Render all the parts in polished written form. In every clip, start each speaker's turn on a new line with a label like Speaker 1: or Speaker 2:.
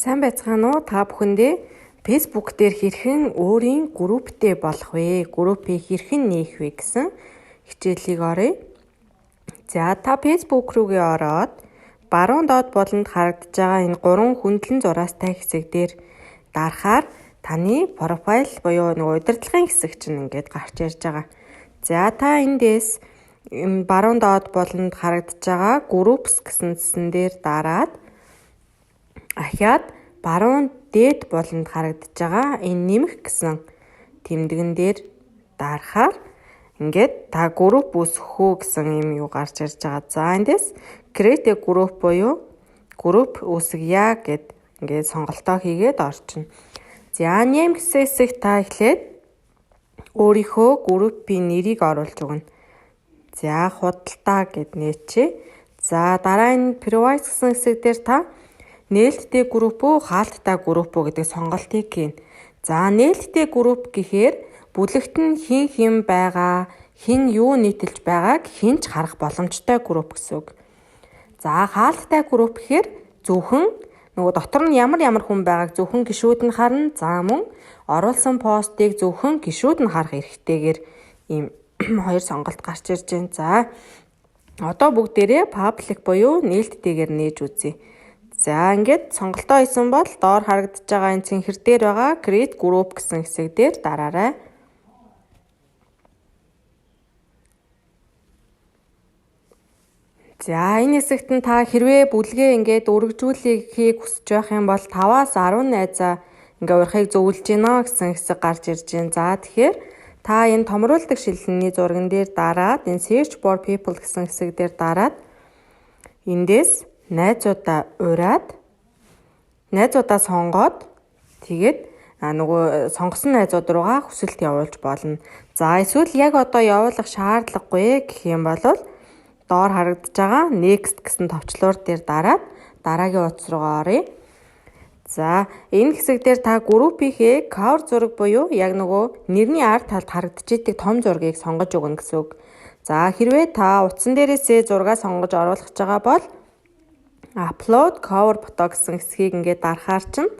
Speaker 1: Сайн байцгаана уу? Та бүхэндээ Facebook дээр хэрхэн өөрийн групптэй болох вэ? Группийг хэрхэн нээх вэ гэсэн хичээлийг оръё. За та Facebook рүүгээ ороод баруун доод буланд харагдаж байгаа энэ гурван хөндлөн зураастай хэсэг дээр дарахаар таны профайл буюу нэг удирдлагын хэсэг чинь ингээд гарч ирж байгаа. За та эндээс энэ баруун доод буланд харагдаж байгаа groups гэсэн цэсэн дээр дараад ахиад баруун дээд буланд харагдаж байгаа энэ нэмэх гэсэн тэмдэгэн дээр дарахаар ингээд та групп үүсгэх үү гэсэн юм юу гарч ирж байгаа. За эндээс create a group буюу групп үүсгье гэд ингээд сонголтоо хийгээд орчихно. За name гэсэн хэсэгт та эхлээд өөрийнхөө группийн нэрийг оруулж өгнө. За худалдаа гэд нээчээ. За дараа нь privacy гэсэн хэсэг дээр та нээлттэй групп үү, хаалттай групп үү гэдэг сонголтыг хийнэ. За нээлттэй групп гэхээр бүлэгт нь хэн хэн байгаа, хэн юу нийтэлж байгааг хэн ч харах боломжтой групп гэсэн үг. За хаалттай групп гэхээр зөвхөн нөгөө дотор нь ямар ямар хүн байгааг зөвхөн гишүүд нь харна. За мөн оруулсан постыг зөвхөн гишүүд нь харах эрхтэйгээр ийм хоёр сонголт гарч ирж байна. За одоо бүгдээрээ public буюу нээлттэйгээр нээж үзье. За ингээд сонголтоо хийсэн бол доор харагдаж байгаа энэ цэнхэр дээр байгаа create group гэсэн хэсэг дээр дараарай. За энэ хэсэгт нь та хэрвээ бүлгээ ингээд өргөжүүлэхийг хүсэж байх юм бол 5-аас 10 найзаа ингээ урахыг зөвлөж гинэ гэсэн хэсэг гарч ирж байна. За тэгэхээр та энэ томруулдаг шилэнний зурган дээр дараад энэ search for people гэсэн хэсэг дээр дараад эндээс найзуудаа ураад найзуудаа сонгоод тэгээд нөгөө сонгосон найзууд руугаа хүсэлт явуулж болно. За эсвэл яг одоо явуулах шаардлагагүй гэх юм бол доор харагдаж байгаа next гэсэн товчлуур дээр дараад дараагийн утас руугаа оръё. За энэ хэсэг дээр та группийнхээ cover зураг буюу яг нөгөө нэрний ард талд харагдаж идэг том зургийг сонгож өгнө гэсэн үг. За хэрвээ та утсан дээрээсээ зургаа сонгож оруулах гэж байгаа бол upload cover photo гэсэн хэсгийг ингээд дарахаар чинь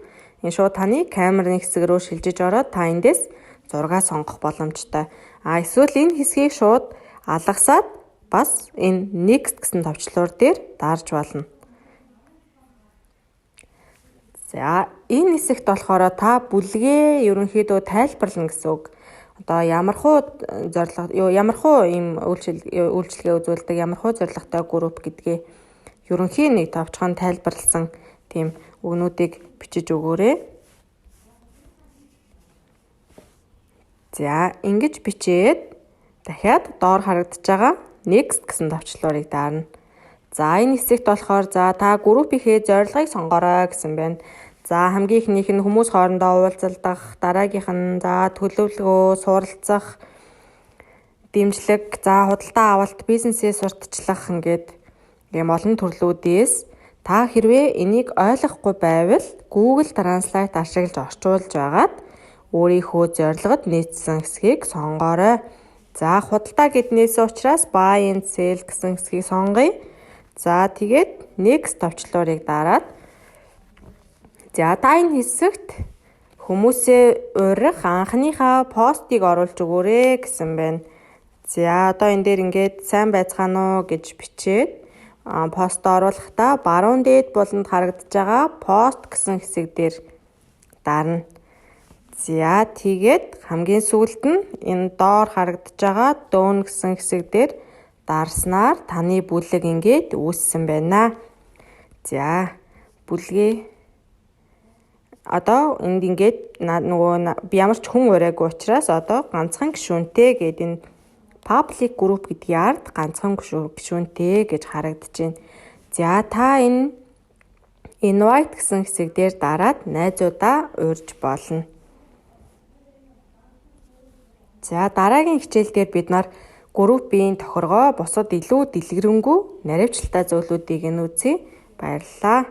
Speaker 1: энэ шууд таны камерын хэсэг рүү шилжиж ороод та эндээс зургаа сонгох боломжтой. А эсвэл энэ хэсгийг шууд алгасаад бас энэ next гэсэн товчлуур дээр дарж болно. За энэ хэсэгт болохоор та бүлгээ ерөнхийдөө тайлбарлана гэсэн үг. Одоо ямархуу зорилго ямархуу ийм үйлчилгээ үзүүлдэг, ямархуу зорилготой групп гэдгээ ерөнхий нэг товчхон тайлбарласан тийм үгнүүдийг бичиж өгөөрэй. За ингэж бичээд дахиад доор харагдаж байгаа next гэсэн товчлуурыг дарна. За энэ хэсэгт болохоор за та группийнхээ зорилгыг сонгоорой гэсэн байна. За хамгийн эхнийх нь хүмүүс хоорондоо уулзалдах, дараагийнх нь за төлөвлөгөө, суралцах, дэмжлэг, за худалдаа авалт, бизнесээ сурталчлах ингээд ийм олон төрлүүдээс та хэрвээ энийг ойлгохгүй байвал Google Translate ашиглаж орчуулж байгаад өөрийнхөө зорилгод нийцсэн хэсгийг сонгоорой. За худалдаа гэднээс учраас buy and sell гэсэн хэсгийг сонгоё. За тэгээд next товчлуурыг дараад за та энэ хэсэгт хүмүүсээ урих анхныхаа постыг оруулж өгөөрэй гэсэн байна. За одоо энэ дээр ингээд сайн байцгаана уу гэж бичээд пост оруулахдаа баруун дээд буланд харагдаж байгаа пост гэсэн хэсэг дээр дарна. За тэгээд хамгийн сүүлд нь энэ доор харагдаж байгаа done гэсэн хэсэг дээр дарснаар таны бүлэг ингээд үүссэн байна. За бүлгээ одоо энд ингээд нөгөө би ямар ч хүн ураагүй учраас одоо ганцхан гишүүнтэй гээд энэ public group гэдгийн ард ганцхан гишүүнтэй гэж харагдаж байна. За та энэ invite гэсэн хэсэг дээр дараад найзуудаа урьж болно. За дараагийн хичээл дээр бид нар группийн тохиргоо бусад илүү дэлгэрэнгүй наривчлалтай зүйлүүдийг нь үзье. Баярлалаа.